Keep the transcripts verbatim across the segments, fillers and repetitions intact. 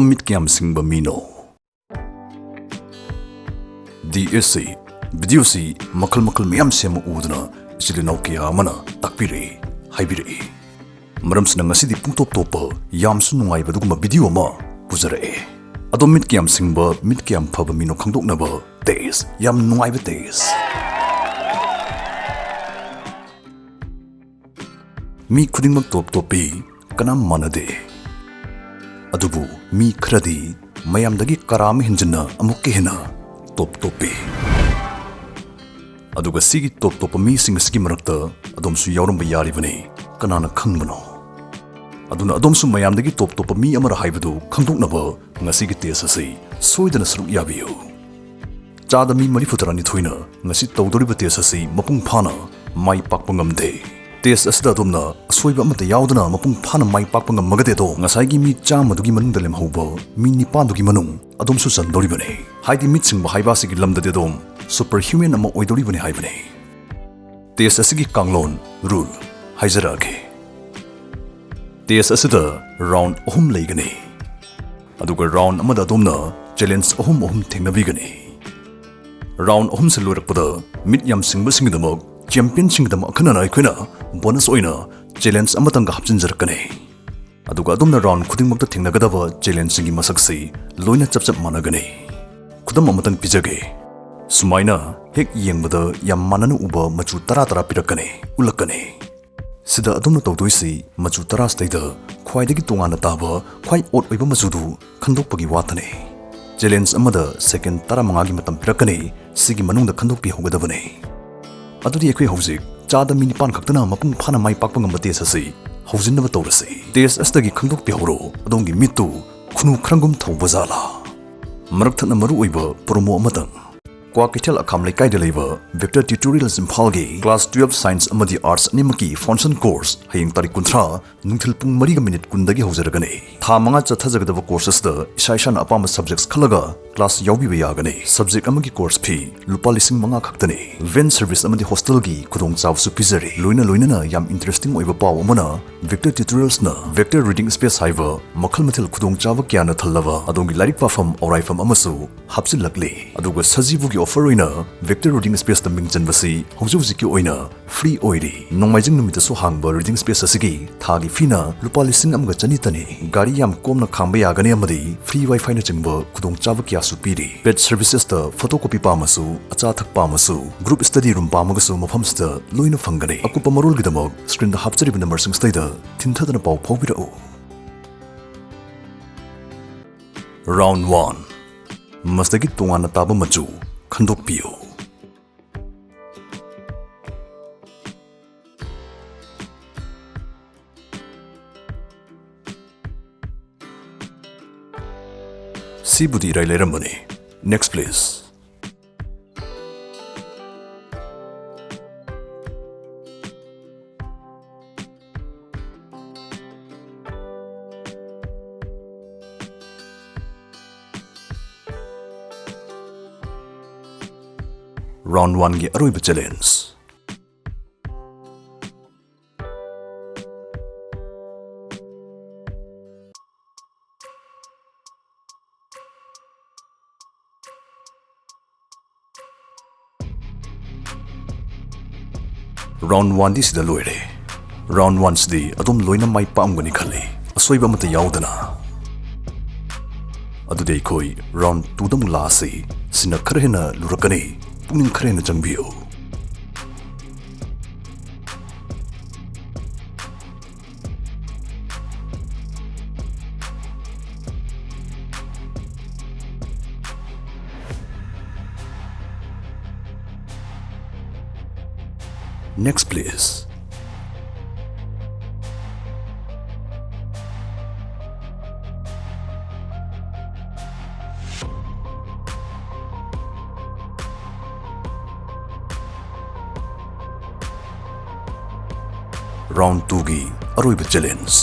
ꯃꯤꯠ ꯀꯌꯥꯝ ꯁꯤꯡꯕ ꯃꯤꯅꯣ? ꯗꯤ ꯑꯦꯁ ꯁꯤ ꯚꯤꯗꯤꯑꯣꯁꯤ ꯃꯈꯜ ꯃꯈꯜ ꯃꯌꯥꯝ ꯁꯦꯝꯃ ꯎꯗꯨꯅ ꯏꯆꯤꯜ ꯏꯅꯥꯎ ꯀꯌꯥ ꯑꯃꯅ ꯇꯥꯛꯄꯤꯔꯛꯏ, ꯍꯥꯏꯕꯤꯔꯛꯏ꯫ ꯃꯔꯝꯁꯤꯅ ꯉꯁꯤꯗꯤ ꯄꯨꯡꯇꯣꯞ ꯇꯣꯞꯄ, ꯌꯥꯝꯁꯨ ꯅꯨꯡꯉꯥꯏꯕ ꯑꯗꯨꯒꯨꯝꯕ ꯚꯤꯗꯤꯑꯣ ꯑꯃ ꯄꯨꯖꯔꯛꯑꯦ꯫ ꯑꯗꯣ ꯃꯤꯠ ꯀꯌꯥꯝ ꯁꯤꯡꯕ, ꯃꯤꯠ ꯀꯌꯥꯝ ꯐꯕ ꯃꯤꯅꯣ ꯈꯪꯗꯣꯛꯅꯕ ꯇꯦꯁ, ꯌꯥꯝ ꯅꯨꯡꯉꯥꯏꯕ ꯇꯦꯁ꯫ ꯃꯤ ꯈꯨꯗꯤꯡꯃꯛ ꯇꯣꯞ ꯇꯣꯞꯄꯤ, ꯀꯅꯥꯝ ꯃꯥꯟꯅꯗꯦ꯫ ꯑꯗꯨꯕꯨ ꯃꯤ ꯈꯔꯗꯤ ꯃꯌꯥꯝꯗꯒꯤ ꯀꯔꯥ ꯑꯃ ꯍꯦꯟꯖꯤꯟꯅ ꯑꯃꯨꯛꯀ ꯍꯦꯟꯅ ꯇꯣꯞ ꯇꯣꯞꯄꯤ꯫ ꯑꯗꯨꯒ ꯁꯤꯒꯤ ꯇꯣꯞ ꯇꯣꯞꯄ ꯃꯤꯁꯤꯡ ꯑꯁꯤꯒꯤ ꯃꯔꯛꯇ ꯑꯗꯣꯝꯁꯨ ꯌꯥꯎꯔꯝꯕ ꯌꯥꯔꯤꯕꯅꯤ, ꯀꯅꯥꯅ ꯈꯪꯕꯅꯣ? ꯑꯗꯨꯅ ꯑꯗꯣꯝꯁꯨ ꯃꯌꯥꯝꯗꯒꯤ ꯇꯣꯞ ꯇꯣꯞꯄ ꯃꯤ ꯑꯃꯔ ꯍꯥꯏꯕꯗꯨ ꯈꯪꯗꯣꯛꯅꯕ ꯉꯁꯤꯒꯤ ꯇꯦꯁ ꯑꯁꯤ ꯁꯣꯏꯗꯅ ꯁꯔꯨꯛ ꯌꯥꯕꯤꯌꯨ꯫ ꯆꯥꯗ ꯃꯤ ꯃꯔꯤꯐꯨ ꯇꯔꯥꯅꯤꯊꯣꯏꯅ ꯉꯁꯤ ꯇꯧꯗꯧꯔꯤꯕ ꯇꯦꯁ ꯑꯁꯤ ꯃꯄꯨꯡ ꯐꯥꯅ ꯃꯥꯏ ꯄꯥꯛꯄ ꯉꯝꯗꯦ꯫ ꯇꯦꯁ ꯑꯁꯤꯗ ꯑꯗꯣꯝꯅ ꯑꯁꯣꯏꯕ ꯑꯃꯠꯇ ꯌꯥꯎꯗꯅ ꯃꯄꯨꯡ ꯐꯥꯅ ꯃꯥꯏ ꯄꯥꯛꯄ ꯉꯝꯃꯒꯗꯤ ꯑꯗꯣ ꯉꯁꯥꯏꯒꯤ ꯃꯤ ꯆꯥꯝꯃꯗꯨꯒꯤ ꯃꯅꯨꯡꯗ ꯂꯦꯝꯍꯧꯕ ꯃꯤ ꯅꯤꯄꯥꯟꯗꯨꯒꯤ ꯃꯅꯨꯡ ꯑꯗꯣꯝꯁꯨ ꯆꯟꯗꯧꯔꯤꯕꯅꯤ꯫ ꯍꯥꯏꯗꯤ ꯃꯤꯠ ꯁꯤꯡꯕ ꯍꯥꯏꯕ ꯑꯁꯤꯒꯤ ꯂꯝꯗꯗꯤ ꯑꯗꯣꯝ ꯁꯨꯄꯔ ꯍ꯭ꯌꯨꯃꯦꯟ ꯑꯃ ꯑꯣꯏꯗꯧꯔꯤꯕꯅꯤ ꯍꯥꯏꯕꯅꯤ꯫ ꯇꯦꯁ ꯑꯁꯤꯒꯤ ꯀꯥꯡꯂꯣꯟ, ꯔꯨꯜ, ꯍꯥꯏꯖꯔꯛꯑꯒꯦ꯫ ꯇꯦꯁ ꯑꯁꯤꯗ ꯔꯥꯎꯟ ꯑꯍꯨꯝ ꯂꯩꯒꯅꯤ꯫ ꯑꯗꯨꯒ ꯔꯥꯎꯟ ꯑꯃꯗ ꯑꯗꯣꯝꯅ ꯆꯦꯂꯦꯟꯖ ꯑꯍꯨꯝ ꯑꯍꯨꯝ ꯊꯦꯡꯅꯕꯤꯒꯅꯤ꯫ ꯔꯥꯎꯟ ꯑꯍꯨꯝꯁꯤ ꯂꯣꯏꯔꯛꯄꯗ ꯃꯤꯠ ꯌꯥꯝ ꯁꯤꯡꯕꯁꯤꯡꯒꯤꯗꯃꯛ, ꯆꯦꯝꯄꯤꯌꯟꯁꯤꯡꯒꯤꯗꯃꯛ ꯑꯈꯟꯅꯅ ꯑꯩꯈꯣꯏꯅ ꯕꯣꯅꯁ ꯑꯣꯏꯅ ꯆꯦꯂꯦꯟꯖ ꯑꯃꯇꯪꯒ ꯍꯥꯞꯆꯤꯟꯖꯔꯛꯀꯅꯤ꯫ ꯑꯗꯨꯒ ꯑꯗꯣꯝꯅ ꯔꯥꯎꯟ ꯈꯨꯗꯤꯡꯃꯛꯇ ꯊꯦꯡꯅꯒꯗꯕ ꯆꯦꯂꯦꯟꯖꯁꯤꯡꯒꯤ ꯃꯁꯛꯁꯤ ꯂꯣꯏꯅ ꯆꯞ ꯆꯞ ꯃꯥꯟꯅꯒꯅꯤ꯫ ꯈꯨꯗꯝ ꯑꯃꯇꯪ ꯄꯤꯖꯒꯦ꯫ ꯁꯨꯃꯥꯏꯅ ꯍꯦꯛ ꯌꯦꯡꯕꯗ ꯌꯥꯝ ꯃꯥꯟꯅꯅ ꯎꯕ ꯃꯆꯨ ꯇꯔꯥ ꯇꯔꯥ ꯄꯤꯔꯛꯀꯅꯤ, ꯎꯠꯂꯛꯀꯅꯤ꯫ ꯁꯤꯗ ꯑꯗꯣꯝꯅ ꯇꯧꯗꯣꯏꯁꯤ ꯃꯆꯨ ꯇꯔꯥꯁꯤꯗꯩꯗ ꯈ꯭ꯋꯥꯏꯗꯒꯤ ꯇꯣꯉꯥꯟꯅ ꯇꯥꯕ, ꯈ꯭ꯋꯥꯏ ꯑꯣꯗ ꯑꯣꯏꯕ ꯃꯆꯨꯗꯨ ꯈꯟꯗꯣꯛꯄꯒꯤ ꯋꯥꯇꯅꯤ꯫ ꯆꯦꯂꯦꯟꯖ ꯑꯃꯗ ꯁꯦꯀꯦꯟ ꯇꯔꯥꯃꯉꯥꯒꯤ ꯃꯇꯝ ꯄꯤꯔꯛꯀꯅꯤ꯫ ꯁꯤꯒꯤ ꯃꯅꯨꯡꯗ ꯈꯟꯗꯣꯛꯄꯤꯍꯧꯒꯗꯕꯅꯤ꯫ ꯑꯗꯨꯗꯤ ꯑꯩꯈꯣꯏ ꯍꯧꯖꯤꯛ ꯆꯥꯗ ꯃꯤ ꯅꯤꯄꯥꯟ ꯈꯛꯇꯅ ꯃꯄꯨꯡ ꯐꯥꯅ ꯃꯥꯏ ꯄꯥꯛꯄ ꯉꯝꯕ ꯇꯦꯁ ꯑꯁꯤ ꯍꯧꯖꯤꯟꯅꯕ ꯇꯧꯔꯁꯤ꯫ ꯇꯦꯁ ꯑꯁꯤꯗꯒꯤ ꯈꯪꯗꯣꯛꯄꯤꯍꯧꯔꯣ, ꯑꯗꯣꯝꯒꯤ ꯃꯤꯠꯇꯨ ꯈꯨꯅꯨ ꯈꯔꯪꯒꯨꯝ ꯊꯧꯕ ꯖꯥꯠꯂꯥ? ꯃꯔꯛ ꯊꯠꯅ ꯃꯔꯨ ꯑꯣꯏꯕ ꯄ꯭ꯔꯣꯃꯣ ꯑꯃꯇꯪ꯫ ꯀ꯭ꯋꯥꯀꯩꯊꯦꯜ ꯑꯈꯥꯝ ꯂꯩꯀꯥꯏꯗ ꯂꯩꯕ Vector Tutorials ꯏꯝꯐꯥꯜꯒꯤ class twelve Science ꯑꯃꯗꯤ Arts ꯑꯅꯤꯃꯛꯀꯤ foundation course ꯍꯌꯦꯡ ꯇꯥꯔꯤꯛ ꯀꯨꯟꯊ꯭ꯔꯥ ꯅꯨꯡꯊꯤꯜ ꯄꯨꯡ ꯃꯔꯤꯒ minute ꯀꯨꯟꯗꯒꯤ ꯍꯧꯖꯔꯒꯅꯤ꯫ ꯊꯥ ꯃꯉꯥ ꯆꯠꯊꯖꯒꯗꯕ course ꯑꯁꯤꯗ ꯏꯁꯥ ꯏꯁꯥꯅ ꯑꯄꯥꯝꯕ subjects ꯈꯜꯂꯒ class ꯌꯥꯎꯕꯤꯕ ꯌꯥꯒꯅꯤ꯫ Subject ꯑꯃꯒꯤ course fee ꯂꯨꯄꯥ ꯂꯤꯁꯤꯡ ꯃꯉꯥ ꯈꯛꯇꯅꯤ꯫ Van service ꯑꯃꯗꯤ hostelꯒꯤ ꯈꯨꯗꯣꯡꯆꯥꯕꯁꯨ ꯄꯤꯖꯔꯤ꯫ ꯂꯣꯏꯅ ꯂꯣꯏꯅꯅ ꯌꯥꯝ interesting ꯑꯣꯏꯕ ꯄꯥꯎ ꯑꯃꯅ, Vector Tutorialsꯅ Vector Reading Space ꯍꯥꯏꯕ ꯃꯈꯜ ꯃꯊꯦꯜ ꯈꯨꯗꯣꯡꯆꯥꯕ ꯀꯌꯥꯅ ꯊꯜꯂꯕ ꯑꯗꯣꯝꯒꯤ ꯂꯥꯏꯔꯤꯛ ꯄꯥꯐꯝ ꯑꯣꯔꯥꯏꯐꯝ ꯑꯃꯁꯨ ꯍꯥꯞꯆꯤꯜꯂꯛꯂꯤ꯫ ꯑꯗꯨꯒ ꯁꯖꯤꯕꯨꯒꯤ offer ꯑꯣꯏꯅ Vector Reading Spaceꯇ ꯃꯤꯡ ꯆꯟꯕꯁꯤ ꯍꯧꯖꯤꯛ ꯍꯧꯖꯤꯛꯀꯤ ꯑꯣꯏꯅ free ꯑꯣꯏꯔꯤ꯫ ꯅꯣꯡꯃꯥꯏꯖꯤꯡ ꯅꯨꯃꯤꯠꯇꯁꯨ ꯍꯥꯡꯕ reading space ꯑꯁꯤꯒꯤ ꯊꯥꯒꯤ feeꯅ ꯂꯨꯄꯥ ꯂꯤꯁꯤꯡ ꯑꯃꯒ ꯆꯅꯤꯇꯅꯤ꯫ ꯒꯥꯔꯤ ꯌꯥꯝ ꯀꯣꯝꯅ ꯈꯥꯝꯕ ꯌꯥꯒꯅꯤ ꯑꯃꯗꯤ free wifiꯅꯆꯤꯡꯕ ꯈꯨꯗꯣꯡꯆꯥꯕ ꯀꯌꯥꯁꯨ ꯄꯤꯔꯤ꯫ Pet servicesꯇ photocopy ꯄꯥꯝꯃꯁꯨ, ꯑꯆꯥ ꯑꯊꯛ ꯄꯥꯝꯃꯁꯨ, group study room ꯄꯥꯝꯃꯒꯁꯨ ꯃꯐꯝꯁꯤꯗ ꯂꯣꯏꯅ ꯐꯪꯒꯅꯤ꯫ ꯑꯀꯨꯞꯄ ꯃꯔꯣꯜꯒꯤꯗꯃꯛ screenꯗ ꯍꯥꯞꯆꯔꯤꯕ numberꯁꯤꯡꯁꯤꯗꯩꯗ ꯊꯤꯟꯊꯗꯅ ꯄꯥꯎ ꯐꯥꯎꯕꯤꯔꯛꯎ꯫ Round one꯫ ꯃꯁꯤꯗꯒꯤ ꯇꯣꯉꯥꯟꯅ ꯇꯥꯕ ꯃꯆꯨ ꯈꯟꯗꯣꯛꯄꯤꯌꯨ꯫ ꯁꯤꯕꯨꯗꯤ ꯏꯔꯥꯏ ꯂꯥꯏꯔꯝꯕꯅꯤ꯫ Next please꯫ Round oneꯒꯤ ꯑꯔꯣꯏꯕ challenge꯫ Round oneꯗꯤ ꯁꯤꯗ ꯂꯣꯏꯔꯦ꯫ Round oneꯁꯤꯗꯤ ꯑꯗꯨꯝ ꯂꯣꯏꯅ ꯃꯥꯏ ꯄꯥꯛꯂꯝꯒꯅꯤ ꯈꯜꯂꯤ, ꯑꯁꯣꯏꯕ ꯑꯃꯠꯇ ꯌꯥꯎꯗꯅ꯫ ꯑꯗꯨꯗꯤ ꯑꯩꯈꯣꯏ round twoꯗ ꯑꯃꯨꯛ ꯂꯥꯛꯑꯁꯤ꯫ ꯁꯤꯅ ꯈꯔ ꯍꯦꯟꯅ ꯂꯨꯔꯛꯀꯅꯤ, ꯄꯨꯛꯅꯤꯡ ꯈꯔ ꯍꯦꯟꯅ ꯆꯪꯕꯤꯌꯨ꯫ Next please꯫ Round two ꯒꯤ ꯑꯔꯣꯏꯕ challenge꯫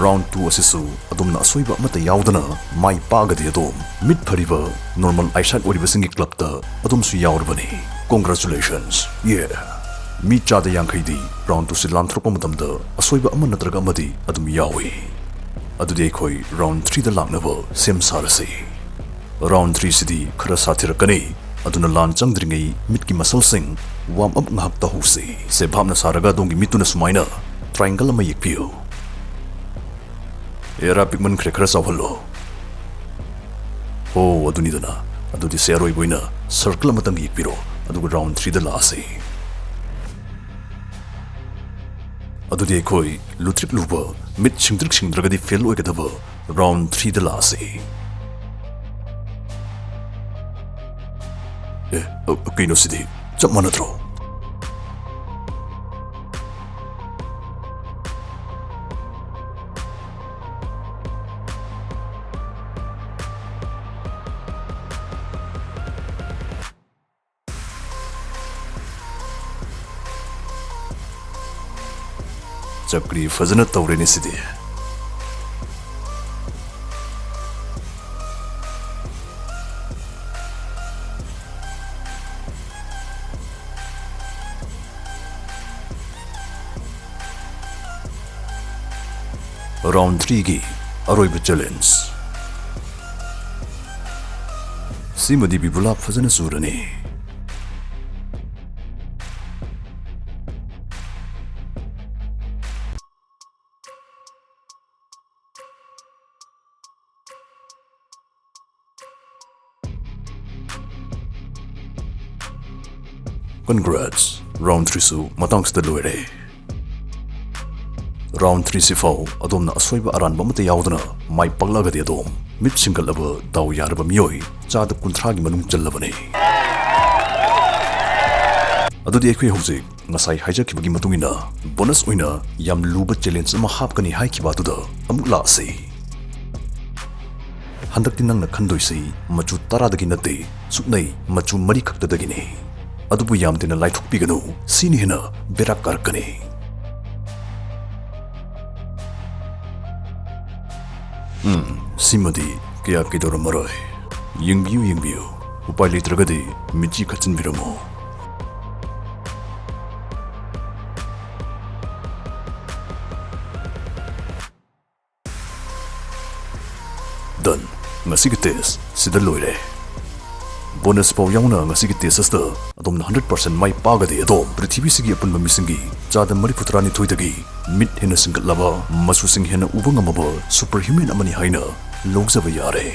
Round two ꯑꯁꯤꯁꯨ ꯑꯗꯣꯝꯅ ꯑꯁꯣꯏꯕ ꯑꯃꯠꯇ ꯌꯥꯎꯗꯅ ꯃꯥꯏ ꯄꯥꯛꯑꯒꯗꯤ ꯑꯗꯣꯝ ꯃꯤꯠ ꯐꯔꯤꯕ normal eyesight ꯑꯣꯏꯔꯤꯕꯁꯤꯡꯒꯤ clubꯇ ꯑꯗꯣꯝꯁꯨ ꯌꯥꯎꯔꯕꯅꯤ꯫ Congratulations! Yeah! ꯃꯤ ꯆꯥꯗ ꯌꯥꯡꯈꯩꯗꯤ round two ꯁꯤ ꯂꯥꯟꯊꯣꯔꯛꯄ ꯃꯇꯝꯗ ꯑꯁꯣꯏꯕ ꯑꯃ ꯅꯠꯇ꯭ꯔꯒ ꯑꯃꯗꯤ ꯑꯗꯨꯝ ꯌꯥꯎꯏ꯫ ꯑꯗꯨꯗꯤ ꯑꯩꯈꯣꯏ round three ꯗ ꯂꯥꯛꯅꯕ ꯁꯦꯝ ꯁꯥꯔꯁꯤ꯫ Round three ꯁꯤꯗꯤ ꯈꯔ ꯁꯥꯊꯤꯔꯛꯀꯅꯤ, ꯑꯗꯨꯅ ꯂꯥꯟ ꯆꯪꯗ꯭ꯔꯤꯉꯩ ꯃꯤꯠꯀꯤ muscleꯁꯤꯡ warm up ꯉꯥꯏꯍꯥꯛ ꯇꯧꯍꯧꯁꯤ꯫ ꯁꯦ, ꯚꯥꯞꯅ ꯁꯥꯔꯒ ꯑꯗꯣꯝꯒꯤ ꯃꯤꯠꯇꯨꯅ ꯁꯨꯃꯥꯏꯅ triangle ꯑꯃ ꯌꯦꯛꯄꯤꯌꯨ꯫ ꯑꯦꯔꯥ, ꯄꯤꯛꯃꯟꯈ꯭ꯔꯦ, ꯈꯔ ꯆꯥꯎꯍꯜꯂꯣ꯫ ꯍꯣ, ꯑꯗꯨꯅꯤꯗꯅ꯫ ꯑꯗꯨꯗꯤ ꯁꯦ, ꯑꯔꯣꯏꯕ ꯑꯣꯏꯅ circle ꯑꯃꯇꯪ ꯌꯦꯛꯄꯤꯔꯣ, ꯑꯗꯨꯒ round three ꯗ ꯂꯥꯛꯑꯁꯤ꯫ ꯑꯗꯨꯗꯤ ꯑꯩꯈꯣꯏ ꯂꯨꯇ꯭ꯔꯤꯛ ꯂꯨꯕ, ꯃꯤꯠ ꯁꯤꯡꯗ꯭ꯔꯤꯛ ꯁꯤꯡꯗ꯭ꯔꯒꯗꯤ fail ꯑꯣꯏꯒꯗꯕ round three ꯗ ꯂꯥꯛꯑꯁꯤ꯫ ꯑꯦ, ꯑ, ꯀꯩꯅꯣ ꯁꯤꯗꯤ? ꯆꯞ ꯃꯥꯟꯅꯗ꯭ꯔꯣ? ꯆꯀ꯭ꯔꯤ ꯐꯖꯅ ꯇꯧꯔꯦꯅꯦ ꯁꯤꯗꯤ꯫ Round three ꯒꯤ ꯑꯔꯣꯏꯕ challenge꯫ ꯁꯤꯃꯗꯤ ꯕꯤꯕꯨꯂꯥ ꯐꯖꯅ ꯆꯨꯔꯅꯤ꯫ Congrats! Round three ꯁꯨ ꯃꯇꯥꯡꯁꯤꯗ ꯂꯣꯏꯔꯦ꯫ Round three ꯁꯤꯐꯥꯎ ꯑꯗꯣꯝꯅ ꯑꯁꯣꯏꯕ ꯑꯔꯥꯟꯕ ꯑꯃꯠꯇ ꯌꯥꯎꯗꯅ ꯃꯥꯏ ꯄꯥꯛꯂꯛꯑꯒꯗꯤ ꯑꯗꯣꯝ ꯃꯤꯠ ꯁꯤꯡꯒꯠꯂꯕ ꯗꯥꯎ ꯌꯥꯔꯕ ꯃꯤꯑꯣꯏ ꯆꯥꯗ ꯀꯨꯟꯊ꯭ꯔꯥꯒꯤ ꯃꯅꯨꯡ ꯆꯜꯂꯕꯅꯤ꯫ ꯑꯗꯨꯗꯤ ꯑꯩꯈꯣꯏ ꯍꯧꯖꯤꯛ ꯉꯁꯥꯏ ꯍꯥꯏꯖꯈꯤꯕꯒꯤ ꯃꯇꯨꯡ ꯏꯟꯅ bonus ꯑꯣꯏꯅ ꯌꯥꯝ ꯂꯨꯕ challenge ꯑꯃ ꯍꯥꯞꯀꯅꯤ ꯍꯥꯏꯈꯤꯕ ꯑꯗꯨꯗ ꯑꯃꯨꯛ ꯂꯥꯛꯑꯁꯤ꯫ ꯍꯟꯗꯛꯇꯤ ꯅꯪꯅ ꯈꯟꯗꯣꯏꯁꯤ ꯃꯆꯨ ꯇꯔꯥꯗꯒꯤ ꯅꯠꯇꯦ, ꯁꯨꯞꯅꯩ ꯃꯆꯨ ꯃꯔꯤ ꯈꯛꯇꯗꯒꯤꯅꯤ꯫ ꯑꯗꯨꯕꯨ ꯌꯥꯝ ꯊꯤꯅ ꯂꯥꯏꯊꯣꯛꯄꯤꯒꯅꯨ, ꯁꯤꯅ ꯍꯦꯟꯅ ꯕꯦꯔꯥ ꯀꯥꯔꯛꯀꯅꯤ꯫ ꯎꯝ, ꯁꯤꯃꯗꯤ ꯀꯌꯥ ꯀꯩꯗꯧꯔꯝꯃꯔꯣꯏ꯫ ꯌꯦꯡꯕꯤꯌꯨ, ꯌꯦꯡꯕꯤꯌꯨ꯫ ꯎꯄꯥꯏ ꯂꯩꯇ꯭ꯔꯒꯗꯤ ꯃꯤꯠꯆꯤ ꯈꯠꯆꯤꯟꯕꯤꯔꯝꯃꯣ꯫ Done꯫ ꯉꯁꯤꯒꯤ test ꯁꯤꯗ ꯂꯣꯏꯔꯦ꯫ Bonus ꯐꯥꯎ ꯌꯥꯎꯅ ꯉꯁꯤꯒꯤ test ꯑꯁꯤꯗ ꯑꯗꯣꯝꯅ hundred percent ꯃꯥꯏ ꯄꯥꯛꯑꯒꯗꯤ ꯑꯗꯣꯝ ꯄ꯭ꯔꯤꯊꯤꯕꯤꯁꯤꯒꯤ ꯑꯄꯨꯟꯕ ꯃꯤꯁꯤꯡꯒꯤ ꯆꯥꯗ ꯃꯔꯤꯐꯨ ꯇꯔꯥꯅꯤꯊꯣꯏꯗꯒꯤ ꯃꯤꯠ ꯍꯦꯟꯅ ꯁꯤꯡꯒꯠꯂꯕ, ꯃꯆꯨꯁꯤꯡ ꯍꯦꯟꯅ ꯎꯕ ꯉꯝꯃꯕ super human ꯑꯃꯅꯤ ꯍꯥꯏꯅ ꯂꯧꯖꯕ ꯌꯥꯔꯦ꯫